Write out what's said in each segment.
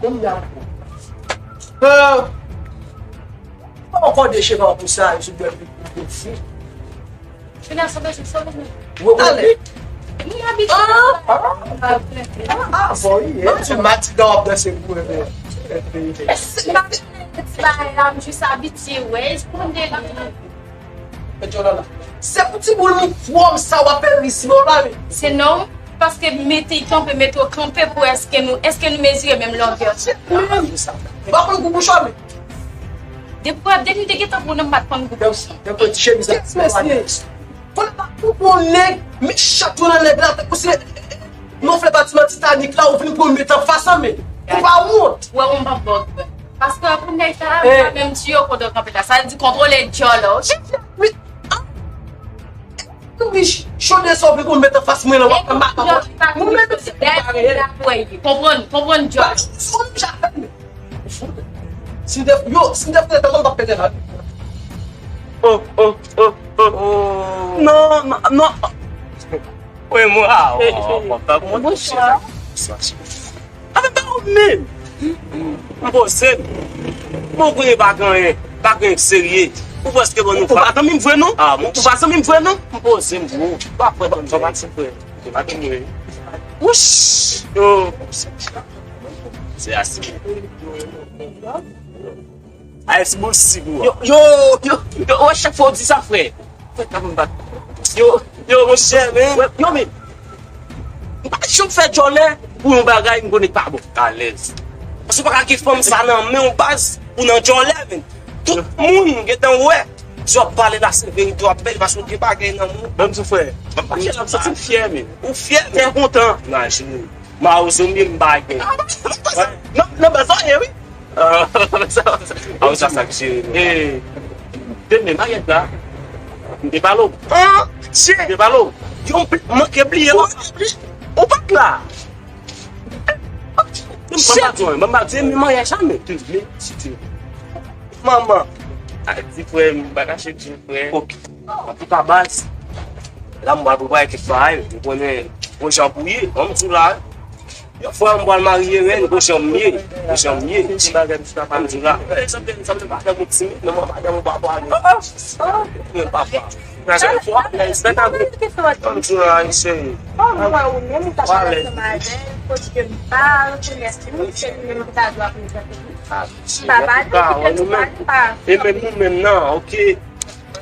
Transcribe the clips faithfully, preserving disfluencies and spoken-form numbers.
Kounye a, euh, pa ankò de cheva pou sa, yo sou bèl pou fou. Vin asanble sou sòl ou menm. Ou konprann? Nou abitye. Ah, ah, ah, ah, bon, wi, e ti matiga w ap danse pou mwen, men. Mwen ti bagay la, m jis abitye, wè, e konn de la. Met djòl la. Se pou ti boul moukwòm sa w ap fè ris yo la, men. Se nòm, paske mete kanpe, mete w kanpe pou èske nou, èske nou mezire menm longè? M pa konn gou bouch ou, men. Depi, depi m te gentan pran w, m pa t konn gou bouch ou. Depi ti chemiz la. Fò n pa pou bon nèg, mechan tou nan nèg la, tankou se non flè batiman Titanic la, ou vin pou met anfas an, men. Ou pa wont. Wè, ou m p ap ba w. Paske pou nèg sa la, m pa menm tiye w kote w kanpe la. Sa vle di kontwole djòl la, oke? Wi. Wi, chode sa w vle pou m met anfas mwen lan, w ap fè m pa konprann. Mwen menm se pa reyèl. Konprann, konprann djòl. Si w menm chak fè m. Si m te, yo, si m te fè tèt mwen, m t ap pete la. Oh, oh, oh, oh. Non, non, non. Wi, mwen, ah, oh, oh, oh, oh, oh, oh. Afè pa ou menm. M poze m. Bon, kounye pa gen anyen, pa gen anyen serye. Ou prèske ban nou. Ou pa zanmi m vre non. Ah, mon. Ou pa zanmi m vre non. M poze m, bro. Pa fè ban nou. Wouch. Yo. Se asi. Ay, se bon si, bro. Yo, yo, yo, yo, wè chak fwa w di sa, frè. Yo, yo, monchè, men. Yo, men. M pa janm fè djòlè pou yon bagay m konnen k pa bon. Alèz. Paske w pa ka gen fanm sa nan men w baz pou nan djòlè, men. Tout moun gentan wè. Si w ap pale la, se verite w ap pale, paske w gen bagay nan men w. Ban m di w, frè. M pa chèche, m santi m fyè, men. Ou fyè, men. Fyè kontan. Imajine. Mawozo m ye m bagay. Nan, nan baz sa ye, wi. Ah, sa, sa, ah, sa, sa k jere nou. Eh, demen, Mariette la. M te pale w. Ah, che. M te pale w. Yo, m pl-, manke bliye w. Ou pa t la. M pa di w, m pa di w, men maryaj sa, men te vle, si te. Manman. Ay, ti frè m, m pa kache di w, frè. Ok. Antouka, baz, la m pral prepare kèk bagay, ou konnen, yon jan pou ye, kòm di w la, yon fwa m pral marye, men, gon jan m ye, gon jan m ye, kòm di w la, e, sa m te, sa m te pa fè moun timid, men mwen pa janm pa pale. Mwen papa. Sa se fwa, men respè ta gou. Kòm di w la, cheri. Kòm mwen ou menm, ou ta pale ansanm avè l, kote ke m pa rekonèt li, se li menm ki ta dwe ap reprezante li. M pa pale, kite m pale, m pa. E menm nou menm nan, ok.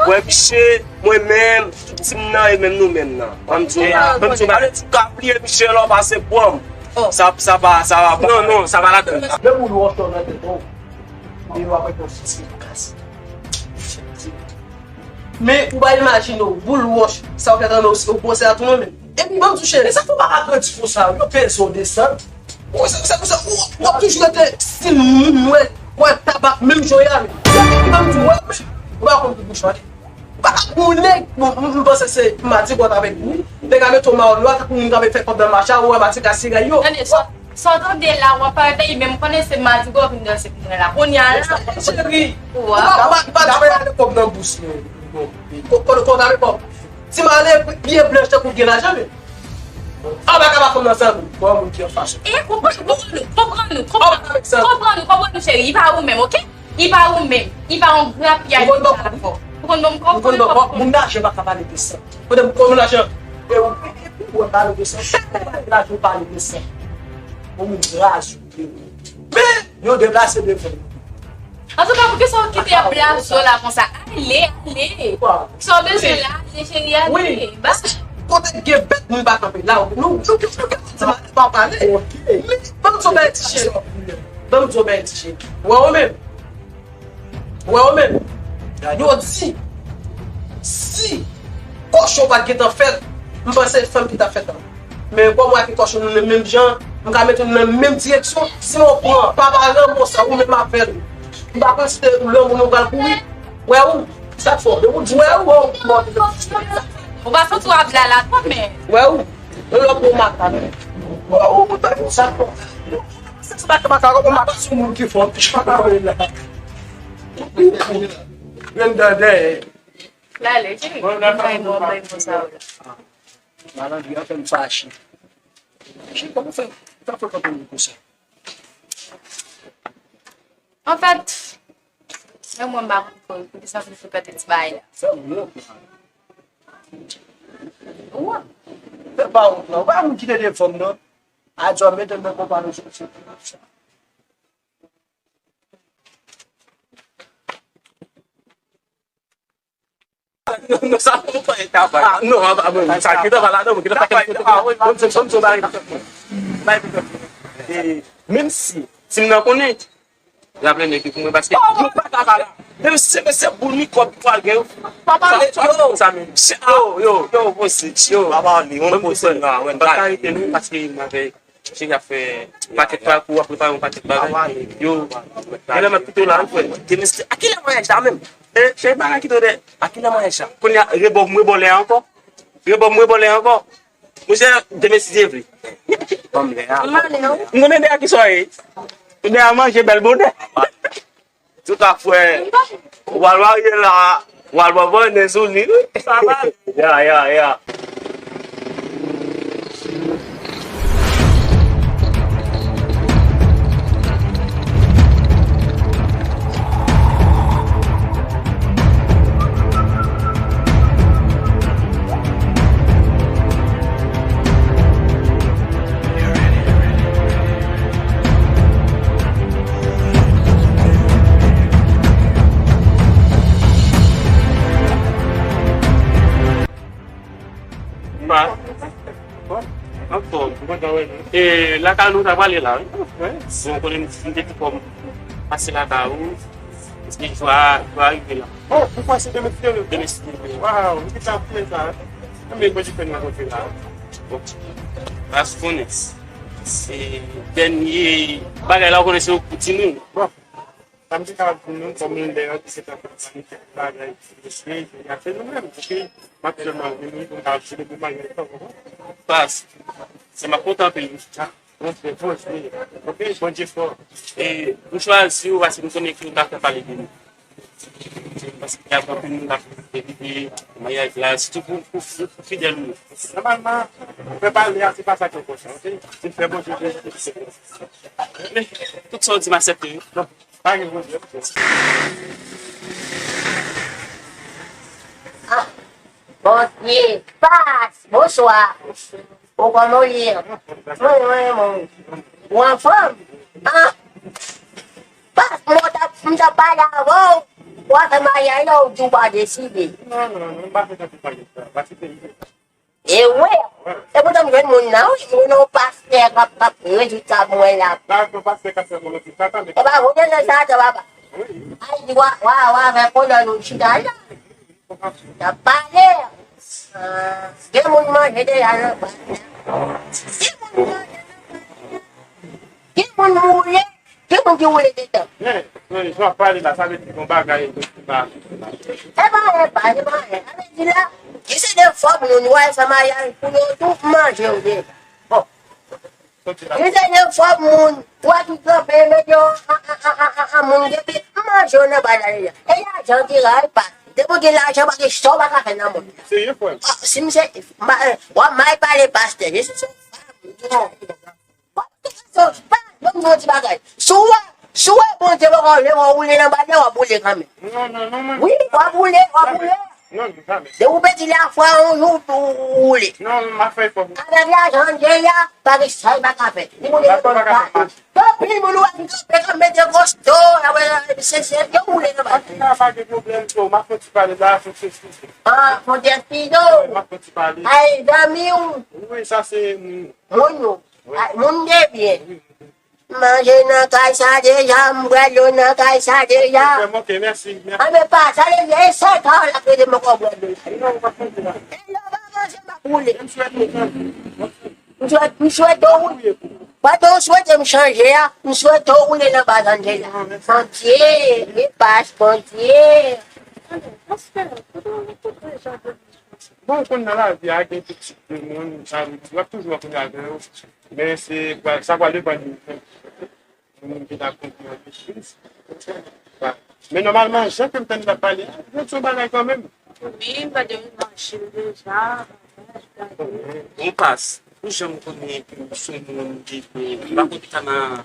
Wè, Miche, mwen menm, tout tim nan, e menm nou menm nan. Ban m di w, ban m di w, ale di w ka bliye Miche lè w pase pran m. Sa, sa pa, sa pa bon. Non, non, sa pa ladan. Menm ou lou ansanm nan tèt ou. Li w ap reponn si se kase. Men ou pa imajine w, boul wòch, sa w fè tande w, w pran se a tou non menm. Epi ban m di w cheri, sa fè w pa ka grandi konsa, yo peze w desann. Ou se, se, se, ou, w ap toujou rete stil moun, wè, wè, tabak, menm jan w ye a, men. Ban m di w, wè, men, ou pa konn ki bouch mande. Pa ka pou nèg, bon, m, m panse se madigot avèk ou. Nèg a mete w mawon nwa, tankou moun k ap fè kòb nan mache a, ou wè madigot sirèy yo. Tande, sa, sa w tande la, w ap parèt peyi, men m konnen se madigot vin danse pou mwen la. Kounye a la. Cheri, ou pa, ou pa, ou pa, ou pa ale kòb nan bous mwen. Kò, kò, kò, dale kòb. Si m ale, byen blanch tankou gen lajan, men. Anba kaba fanm nan san gou. Bon, moun ki an fason. E, konprann nou, konprann nou, konprann nou, konprann nou, konprann nou, konprann nou, cheri. I pa ou menm, oke? I pa ou menm. I pa yon grapyay ki pa avè w. Ou konn ban m kòb, ou konn ban m kòb. Moun lajan pa ka pale de san. Kote m konn moun lajan? E ou, e, e, ou pale de san. Lajan pale de san. Bon, moun raz ou ye. Men, yo deplase devan. Antouka, poukisa w kite y ap blaze w la konsa? Ale, ale. Sa w bezwen la, ale, cheri, ale. Wi. Bas. Kote gen bèt, moun pa kanpe la. Nou, nou, nou, nou, nou pa pale. Men, ban m di w bagay ti cheri. Ban m di w bagay ti cheri. Wè w menm. Wè w menm. Yo di, si kochon pa t gentan fèt, m panse fanm ki t ap fèt la. Men kòm w ak kochon nou nan menm jan, m ka mete nou nan menm direksyon. Si nou pran papa lanmò sa, ou menm avè l. M pa panse se lanmò nou pral kouri. Wè ou, sa k fò. Depi w di wè ou, bon, bon. Ou pa santi w ap la la twòp, men. Wè ou, yon lòt bon makak. Wè ou, ou ta yon sa k fò. Se pa makak, ou makak sou moun ki fò. Mwen pa ka wè la. Grenn dèyè. Lale, cheri. Bay mò, bay mò sa yo la. Malandri an fè m fache. Cheri, kòman w fè, w fè frekante moun konsa? Anfèt, menm mwen m pa konn pou, poukisa pou m frekante ti bagay la. Fè wont, man. Wont? Fè pa wont, non. Pa moun ki te de fanm, non. A di w mete m nan konpa nou soti. Non, sa pou pa eta pa. Ah, non, ah, ah, bon, sa ki ta pa la, non, ki ta pa. Bon, se, se, se, bay, bay, e, menm si, si m nan konnen, raple nèg yo pou mwen, paske yo pa ta pa la. Menm si se, se boul mikwòb ki pral gen, yo. Papa, yo, sa menm. Yo, yo, yo, poze, yo. Papa, li, on poze la, wè, pa arete nou, paske m avè Cheri ap fè pakèt pakou, ap prepare yon pakèt bagay. Yo, genlè m ap kite w la, wi, frè. Demen se, a kilè maryaj la menm? E, cheri, pa ka kite w dèyè. A kilè maryaj la? Kounye a, rebò m, rebò lè a ankò. Rebò m, rebò lè a ankò. Monchè, demen si Dye vle. Ban m lè a. M konnen dèyè ki swa ye. Dèyè a manje bèl bonè. Antouka, frè, w al marye la, w al pran bònè sou li, wi. Sa va. Ya, ya, ya. Anfòm, anfòm. E, lakay nou ta prale la, wi. Bon, konnen m te tou kòm pase lakay ou. Paske jwa, jwa rive la. Oh, ou pase demen si Dye vle? Demen si Dye vle. Waw, nou te ap fè sa. Konbyen Bondye fè nou rankontre la? Bon. Paske konnen, se dènye bagay la, ou konnen se pou timoun. Bon. Sa m te kapab di nou, kòm lidè an, ki se ta fè kèk bagay, mesye, y a fè nou menm, oke? M ap sèlman vini pou m kapab selebre maryaj la, konprann? Pas, se m ap kontan anpil, wi. Ah, bon, se bon, se, oke, Bondye fò. E, m chwazi w paske m konnen ke w ka fè pale de nou. Paske y a anpil moun k ap evite maryaj la, sitou pou, pou, pou fidèl nou. Nòmalman, fè pale a, se pa sa ki enpòtan, oke? Se fè Bondye plezi. Men, tout sa w di, m aksepte, wi. Pa gen pwoblèm. Ah, Bondye, Pas, bonswa. Ou kòman w ye? Mwen, mwen, mwen. Ou anfòm? Ah, Pas, mwen t ap, m t ap pale avè w. Ou a fè maryaj la, ou di w pa deside. Non, non, non, m pa fè tankou pa gen sa. Pa site ide. E wi. E poutan m jwenn moun nan, wi. Moun nan pastè k ap, k ap rezoud sa pou mwen la. La, yon pastè k ap fè volonte Satan, men. E pa volonte Satan, papa. Wi. Ay, di, wa, wa, wa, fè konnen nou chita la. N ap pale. Ah, gen moun manje deja nan bal la. Gen moun manje nan bal la. Gen moun mouri. Gen moun ki woule dedan. Men, men, jan w ap pale la, sa vle di gon bagay ki pa. E pa anyen, pa, e pa anyen. Sa vle di la, ki se de fòm moun, w al fè maryaj pou yo tou manje yo de. Bon. Ki se de fòm moun, w a tou kanpe, men yo, an, an, an, an, an, moun depi manje yo nan bagay la. E lajan ki ray pa. Depi w gen lajan, pa gen sa w pa ka fè nan mond. Serye, frè m. Ah, si misye, ma, w ap mal pale pastè, je suis son fan. Non. Bon, bon, bon, ti bagay. Si w wè, si w wè Bondye poko vle w woule nan bal la, w ap woule kanmenm. Non, non, non, mwen. Wi, w ap woule, w ap woule. Non, non, jamè. Depi w pèdi lafwa, yon jou, ou, ou woule. Non, m ap fè efò. Avèk lajan Dye a, pa gen sa l pa ka fè. Li moun la pa ka fè. Tanpri, moun ou wè ki kanpe, k ap mete kosto, la wè, se, se, yo woule nan bal. Antouka, pa gen pwoblèm, so, m ap fè ti pale la, fè ti eskize. Ah, fò ti eskize w. Wi, m ap fè ti pale. Ay, zanmi w. Wi, sa se moun. Moun ou. Wi. Ay, moun de byen. Wi, wi. Manje nan kay sa deja, m bwè dlo nan kay sa deja. Frè m, ok, mèsi, mèsi. Anben pa, sa vle di, e sèt a w l ap rete m ankò bwè dlo la. Non, ou pa konprann la. E lè w pa manje, m ap woule. M swete w chanje. M swete, m swete w woule. Pandan w swete m chanje a, m swete w woule nan baz Angela. Bondye, li pas Bondye. Bon, ou konn nan lavi a, gen tout tip de moun, sa vle di, w ap toujou antre avè yo. Men se, sa pral depann de moun ki ta konprann anpil plis. Men nòmalman, jan ke m tande l ap pale a, gen yon bagay kanmenm. Wi, m tande wi, m mache deja. Bon, pas, pou jan m konnen ke w se yon moun ki, m pa konn ki ta nan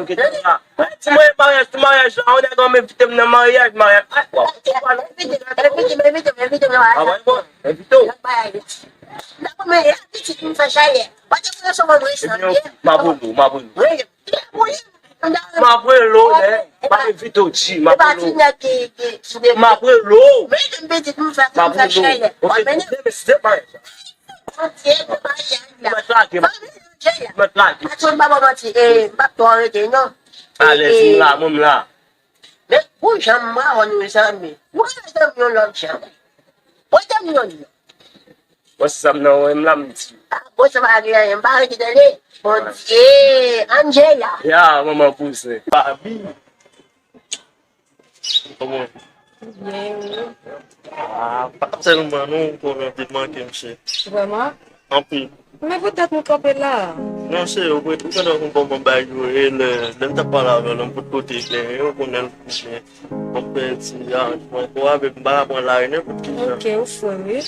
m kite la. Ti mwen maryaj, ti maryaj la, yon nèg an m envite m nan maryaj, maryaj. Ay, w ap fè pa non. Envite m, envite m, envite m nan maryaj. A, bon, envite w. Lòt bagay. Nan premye a, pitit m fè chayè. Pati pou yo sou mwen. Ebyen, ok, m ap rele w, m ap rele w. M ap rele w, men, m ap envite w, G, m ap rele w. M ap rele w. M ap rele w. Ok, demen, si se pa sa. Ou mèt lage, m ap lage. M ap lage. Alèz, m la, mwen, m la. Men, pou jan m mawon, mezanmi. Ou ka rete m yon lòt jan. Rete m yon lòt. Bon, si sa m nan wè m la, m di. Ah, bon, sa pa gen anyen, m pa rete tande. Bondye, Angela. Ya, manman kouzen. Papi. Kòman? Byen, wi. Ah, pa tèlman non, ou konnen te manke m, chè. Vrèman? Anpil. Men poutèt nou kanpe la. Non, chè, ou konnen, ou konnen kòman bagay yo ye, lè, lè m t ap pale avè l, m pot kote genyen, ou konnen l konnen. Mwen pèdi aranjman ankò avèk m pa ka pran lari nenpòt ki jan. Ok, ou fre, wi.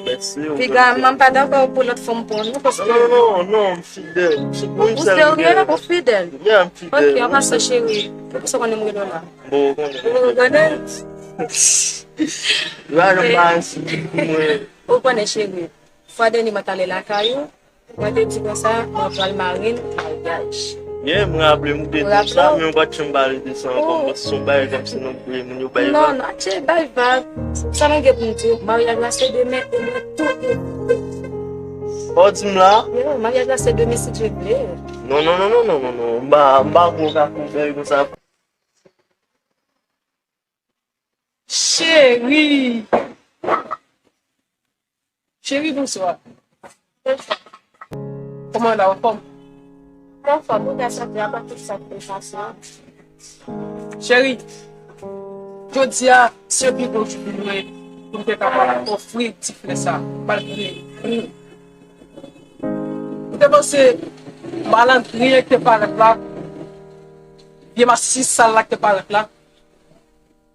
Mèsi, ou Piga, mwen m pa dakò pou lòt fanm pran non, paske Non, non, non, non, m fidèl. Se pou yon Ou sèl serye, ou fidèl? Yeah, m fidèl. Ok, an pasan, cheri. Poukisa w konnen m rele w la? Bon, ou konnen. Ou konnen? Ou pa janm pa ansi pou mwen. Ou konnen, cheri. Fwa dènye mwen t ale lakay ou, mwen te di konsa, mwen pral mari n maryaj. Yeah, m raple m, ou te di m sa, men ou pa t janm pale de sa ankò. Mwen se yon bagay kòmsi nou vle, moun yo bay vag. Non, non, atche, bay vag. Sa mwen gen pou m di w, maryaj la se demen, e mwen tou ouvri. Ou di m la? Yeah, maryaj la se demen, si Dye vle. Non, non, non, non, non, non, non. M pa, m pa gwo ka fè yon bagay konsa. Cheri! Cheri, bonswa. Bonswa. Kòman w la, anfòm? Mwen anfòm, wi, gras a Dye, apa tout sa k te pase. Cheri, jodi a, se yon pi bon jou pou mwen, pou m te kapab ofri ti frè sa, malgre ou, ou te panse malandren k te parèt la, vye masisi sal la k te parèt la,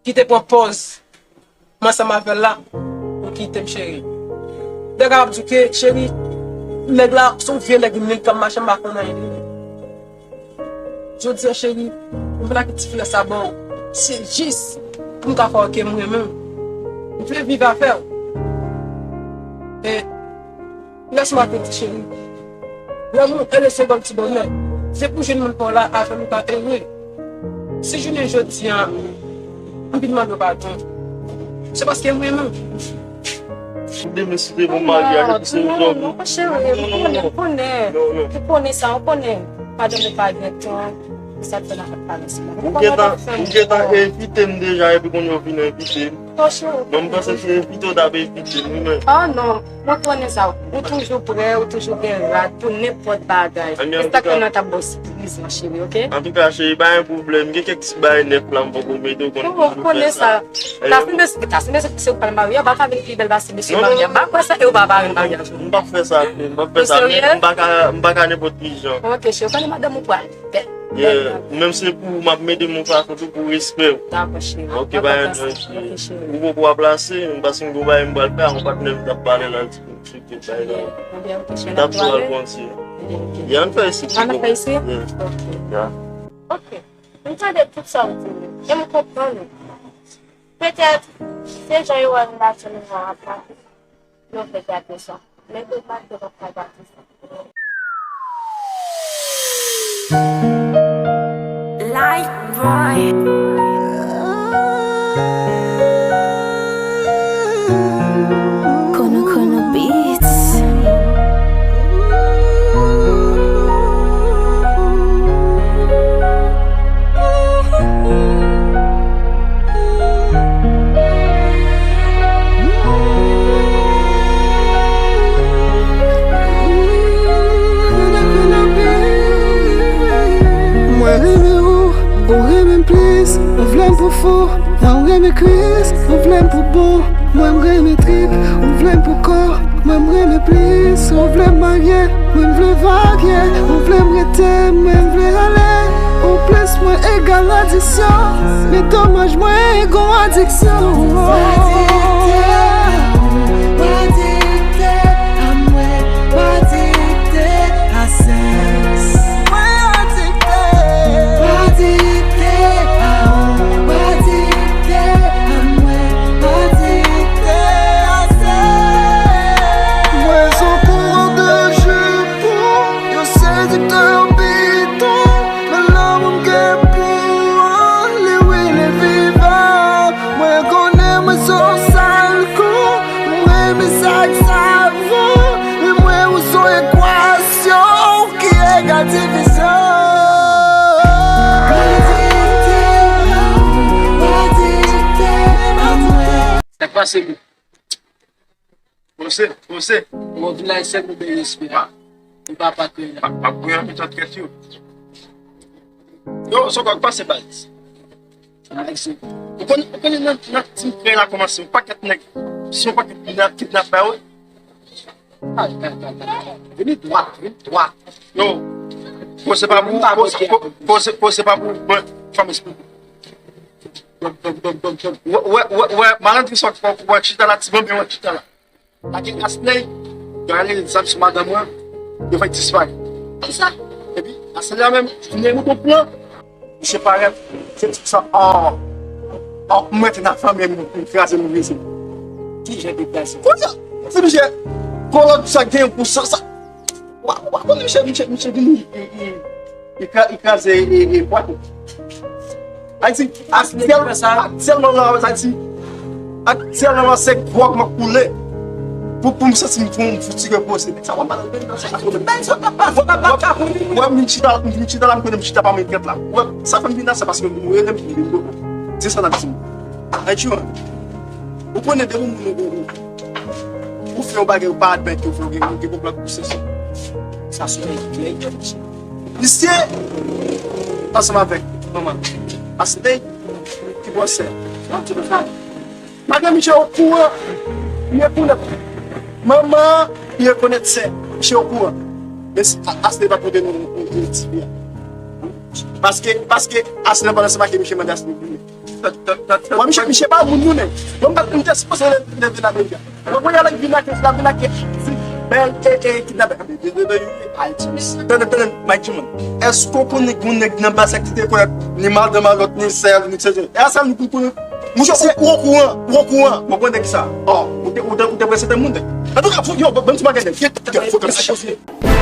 ki te pran pòz Mwen ansanm avè l la, ou kite m, cheri. Nèg la ap di w ke, cheri, nèg la se yon vye nèg, nèg k ap mache, m pa konn anyen de li. Jodi a, cheri, m vin ak ti flè sa ba w. Se jis pou m ka fè w wè ke m renmen w. M vle viv avè w. E lèse m rakonte, cheri. Lanmou e le senbòl ti bonè. Se pou jwenn moun pa w la, avè l ou ka ere. Si jounen jodi a, m vin mande w padon, se paske m renmen w. Ou demen si te bon maryaj, epi se yon zòm. Non, non, cheri, ou konnen, ou konnen. Non, non. Ou konnen sa, ou konnen. Madanm ou pa gen tan, se sa k fè n ap pale ansanm. Ou gentan, ou gentan envite m deja, epi kounye a w vin envite m. Non, cheri. Mwen, m panse se envite w t ap envite m, wi, men. Ah, non. Mwen konnen sa. Ou toujou prè, ou toujou gen rad pou nenpòt bagay. Se sa k fè n ap ba w sipriz lan, cheri, oke? Antouka, cheri, pa gen pwoblèm. Gen kèk ti bagay nèf la, m poko mete, ou konn toujou fè sa. Ou konnen sa. Tasin mesye, tasin mesye, se ou k pral marye, ou pa ka vin pi bèl pase mesye marye. M pa kwè sa, e ou pa parenn maryaj ou. M p ap fè sa, m p ap fè sa, men m pa ka, m pa ka nenpòt ki jan. Ok, cheri, ou konnen madanm ou pral bèl. Yeah, menm se pou ou, m ap mete m yon fason tou pou respè w. Dakò, cheri. Ok, pa gen anyen, cheri. Ou poko ap plase, m pase m gon bagay m pral fè, a yon patnè m t ap pale la, l di m cheke bagay la. M t ap di w al kontinye. Yeah, ann fè isi. Ann fè isi? Yeah. Ok. M tande tout sa w di yo, e m konprann ou. Petèt, se jan yo wè relasyon nou an ap mache, yo vle gate sa. Men tou pa t ap ka gate sa. Life boy. Kono Kono Beats. Mwen renmen ou, ou renmen m plis, ou vle m pou fou, mwen renmen kwis, ou vle m pou bon, mwen m renmen trip, ou vle m pou kò. Mwen m renmen plis, ou vle m marye, mwen m vle varye, ou vle m rete, mwen m vle ale, ou plis mwen egal adiksyon, men domaj mwen gon adiksyon. Mwen adikte a ou, mwen adikte a mwen, mwen adikte a sèks. Mwen adikte. Mwen adikte a ou, mwen adikte a mwen, mwen adikte a sèks. Mwen se yon kourè de jipon, yon sediktè bidon, men lanmou m gen pou ou an, li wi, li vivan. Mwen konnen mwen se yon sal kou, mwen renmen sa k savon, men mwen ou se yon ekwasyon ki egal divizyon. Sa k pase, bro? Poze, poze. Bon, vin la, se pou byen respè. Ou pa pa kre la. Pa, pa kre la, met an tèt yo. Yo, sa k pase, baz? Ou konnen, ou konnen nan, nan ti frè la kòmanse, yon pakèt nèg, se yon pakèt kidnap, kidnapè, wi. Vini dwat, vini dwat. Yo, poze pa pou, poze, poze, poze pa pou, mwen, fòm espri. Wè, wè, wè, wè, malandri sa k fè w, wè, chita la, ti banbyen, wè, chita la. Lage Asley, yo ale zam sou madanm mwen, yo fè disparèt. Kisa? Epi, Asley la menm, vin mouton plan. Misye parèt, se ti sa, oh, oh, mwen te nan fanmi m, m kraze m, m kraze. Ki jan de kraze? Kounye a, se misye, kolòt sa gen pou sa, sa. Wa, wa, konnen misye, misye, misye vin, e, e, e kra-, e kraze, e, e, bwat ou. Ayiti, aktyèl-, aktyèlman la, Ayiti, aktyèlman la, se gwòg m ap koule. Pou, pou m santi m, pou m fouti repoze. Sa w ap pale, sa w ap pale. Wè, m vin chita, m vin chita la, m konnen m chita pa mwen tèt la. Wè, sa fè m vin la, se paske m rele m, m vin desann ak ti moun. Ayiti, ou konnen depi moun ou, ou, ou fè yon bagay ou pa admèt ke ou fè, ou gen, ou gen konplè pou sesi. Sa se yon klè. Misye ansanm avèk manman Asley ki bwè sè. Madanm misye okouran, li rekonèt manman, li rekonèt sè. Misye okouran. Men si A-, Asley pa t montre nou, nou, nou, nou ti fi a. Paske, paske Asley nan pandan se make misye mande Asley vini. Mwen, misye, misye pa moun, nou, nèg. Mwen, m te sipoze leve nan peyi a. Mwen, mwen, y a vin ak, la vin ak, bèl, e, e, kidnapè. Tande, tande, Mike Jimon. Èske w konnen gen yon nèg nan Baz la ki te konèt ni madanm a lòt, ni sè, ni sè? E a sa nou konnen. Mouche, ou, ou okouran, ou okouran. Mwen konnen ki sa. Ò, ou te, ou te, ou te prese te moun, nèg. Antouka, fò, yo, ban m ti bagay, nèg. Fò, fò, fò, fò, fò,